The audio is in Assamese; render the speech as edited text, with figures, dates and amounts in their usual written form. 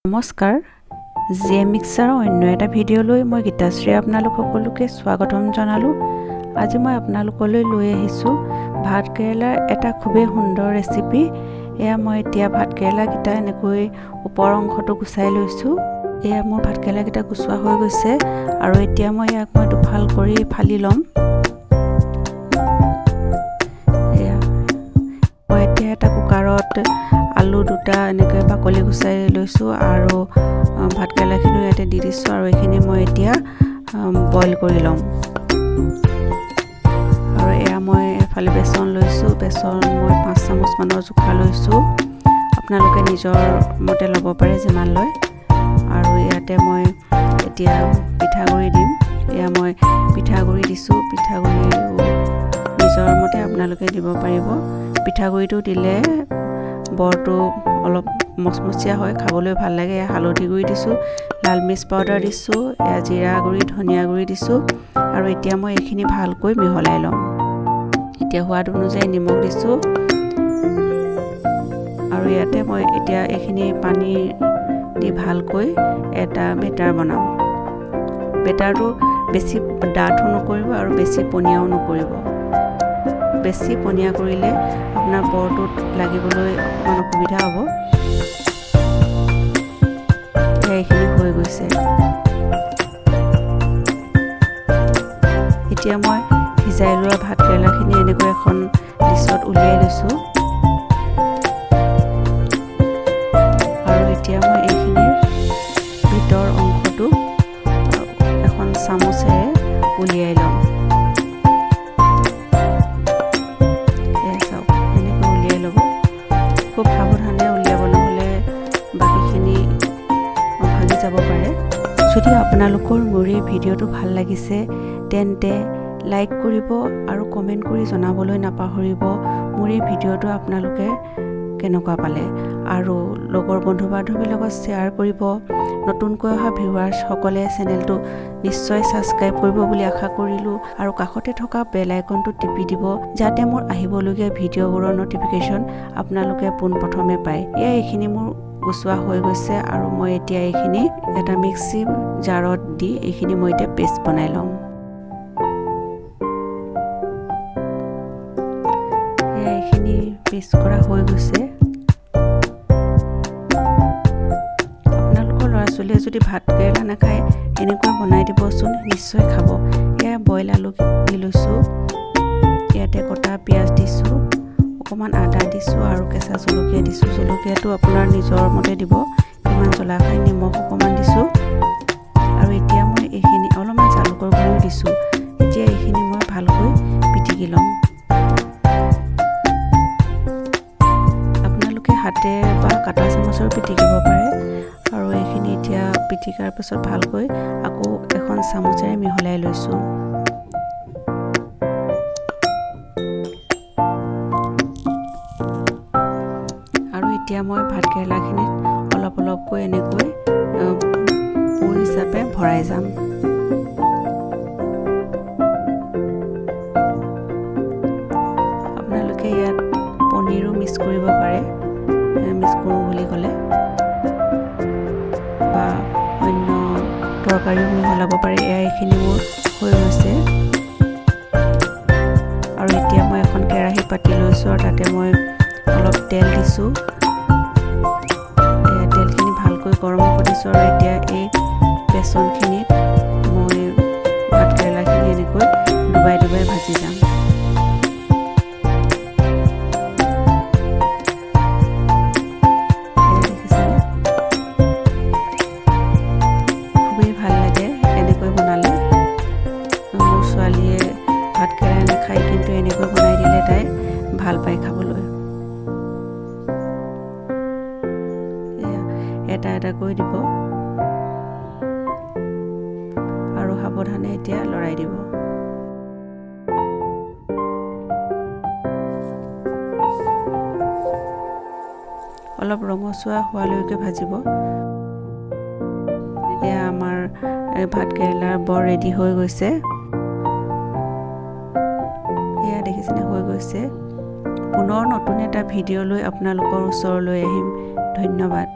নমস্কাৰ, জি এম মিক্সাৰৰ অন্য এটা ভিডিঅ'লৈ মই গীতাশ্ৰীয়ে আপোনালোক সকলোকে স্বাগতম জনালোঁ। আজি মই আপোনালোকলৈ লৈ আহিছোঁ ভাত কেৰেলাৰ এটা খুবেই সুন্দৰ ৰেচিপি। এয়া মই এতিয়া ভাত কেৰেলাকেইটা এনেকৈ ওপৰ অংশটো গুচাই লৈছোঁ। এয়া মোৰ ভাত কেৰেলাকেইটা গুচোৱা হৈ গৈছে আৰু এতিয়া মই ইয়াক মই দুফাল কৰি ফালি ল'ম। এয়া মই এতিয়া এটা কুকাৰত আলু দুটা এনেকৈ বাকলি গুচাই লৈছোঁ আৰু ভাত কেৰেলাখিনিও ইয়াতে দি দিছোঁ আৰু এইখিনি মই এতিয়া বইল কৰি ল'ম। আৰু এয়া মই এফালে বেচন লৈছোঁ। বেচন মই 5 চামুচমানৰ জোখা লৈছোঁ, আপোনালোকে নিজৰ মতে ল'ব পাৰে যিমান লয়। আৰু ইয়াতে মই এতিয়া পিঠাগুড়ি দিম। এয়া মই পিঠাগুড়ি দিছোঁ। পিঠাগুড়িও নিজৰ মতে আপোনালোকে দিব পাৰিব। পিঠাগুড়িটো দিলে বৰটো অলপ মচমচীয়া হয়, খাবলৈ ভাল লাগে। এয়া হালধি গুড়ি দিছোঁ, লাল মিৰ্চ পাউডাৰ দিছোঁ, এয়া জিৰা গুড়ি, ধনিয়া গুড়ি দিছোঁ। আৰু এতিয়া মই এইখিনি ভালকৈ মিহলাই ল'ম। এতিয়া সোৱাদ অনুযায়ী নিমখ দিছোঁ। আৰু ইয়াতে মই এতিয়া এইখিনি পানী দি ভালকৈ এটা বেটাৰ বনাম। বেটাৰটো বেছি ডাঠো নকৰিব আৰু বেছি পনীয়াও নকৰিব। বেছি পনীয়া কৰিলে আপোনাৰ বৰটোত লাগিবলৈ অকণমান অসুবিধা হ'ব। এইখিনি হৈ গৈছে। এতিয়া মই সিজাই লোৱা ভাত কেৰেলাখিনি এনেকৈ এখন ডিছত উলিয়াই লৈছোঁ। আৰু এতিয়া মই এইখিনিৰ ভিতৰ অংশটো এখন চামুচেৰে উলিয়াই ল'ম। এয়া চাওক, এনেকৈ উলিয়াই ল'ব। খুব সাৱধানে উলিয়াব, নহ'লে বাকীখিনি ভাগি যাব পাৰে। যদি আপোনালোকৰ মোৰ এই ভিডিঅ'টো ভাল লাগিছে তেন্তে লাইক কৰিব আৰু কমেণ্ট কৰি জনাবলৈ নাপাহৰিব মোৰ এই ভিডিঅ'টো আপোনালোকে কেনেকুৱা পালে। আৰু লগৰ বন্ধু বান্ধৱীৰ লগত শ্বেয়াৰ কৰিব। নতুনকৈ অহা ভিউৱাৰ্ছসকলে চেনেলটো নিশ্চয় ছাবস্ক্ৰাইব কৰিব বুলি আশা কৰিলোঁ। আৰু কাষতে থকা বেল আইকনটো টিপি দিব, যাতে মোৰ আহিবলগীয়া ভিডিঅ'বোৰৰ ন'টিফিকেশ্যন আপোনালোকে পোনপ্ৰথমে পায়। এয়া এইখিনি মোৰ গুচোৱা হৈ গৈছে আৰু মই এতিয়া এইখিনি এটা মিক্সি জাৰত দি এইখিনি মই এতিয়া পেষ্ট বনাই ল'ম। এয়া এইখিনি পেষ্ট কৰা হৈ গৈছে। আপোনালোকৰ ল'ৰা ছোৱালীয়ে যদি ভাত কেৰেলা নাখায় এনেকৈ বনাই দিবচোন, নিশ্চয় খাব। এয়া বইল আলু দি লৈছোঁ, ইয়াতে কটা পিঁয়াজ দিছোঁ, অকণমান আদা দিছোঁ আৰু কেঁচা জলকীয়া দিছোঁ। জলকীয়াটো আপোনাৰ নিজৰ মতে দিব, কিমান জ্বলা খায়। নিমখ অকণমান দিছোঁ। আৰু এতিয়া মই এইখিনি অলপমান জালুকৰ গুড়িও দিছোঁ। এতিয়া এইখিনি মই ভালকৈ পিটিকি ল'ম। আপোনালোকে হাতে বা কাটা চামুচেৰেও পিটিকিব পাৰে। আৰু এইখিনি এতিয়া পিটিকাৰ পাছত ভালকৈ আকৌ এখন চামুচেৰে মিহলাই লৈছোঁ। আৰু এতিয়া মই ভাত কেৰেলাখিনিত অলপ অলপকৈ এনেকৈ পুৰ হিচাপে ভৰাই যাম। আপোনালোকে ইয়াত পনীৰো মিক্স কৰিব পাৰে, মিক্স কৰোঁ বুলি ক'লে, বা অন্য তৰকাৰীও মিহলাব পাৰে। এয়া এইখিনি মোৰ হৈ গৈছে। আৰু এতিয়া মই এখন কেৰাহী পাতি লৈছোঁ আৰু তাতে মই অলপ তেল দিছোঁ। তেলখিনি ভালকৈ গৰম হ'ব দিছোঁ। আৰু এতিয়া এই বেচনখিনিত মই ভাত কেৰেলাখিনি এনেকৈ ডুবাই ডুবাই ভাজি যাম। দেখিছেনে, খুবেই ভাল লাগে এনেকৈ বনালে। মোৰ ছোৱালীয়ে ভাত কেৰেলা নাখায়, কিন্তু এনেকৈ বনাই দিলে তাই ভাল পায় খাবলৈ। এটা এটাকৈ দিব আৰু সাৱধানে এতিয়া লৰাই দিব। অলপ ৰঙচুৱা হোৱালৈকে ভাজিব। এয়া আমাৰ ভাত কেৰেলাৰ বৰ ৰেডি হৈ গৈছে। এয়া দেখিছেনে, হৈ গৈছে। পুনৰ নতুন এটা ভিডিঅ' লৈ আপোনালোকৰ ওচৰলৈ আহিম। ধন্যবাদ।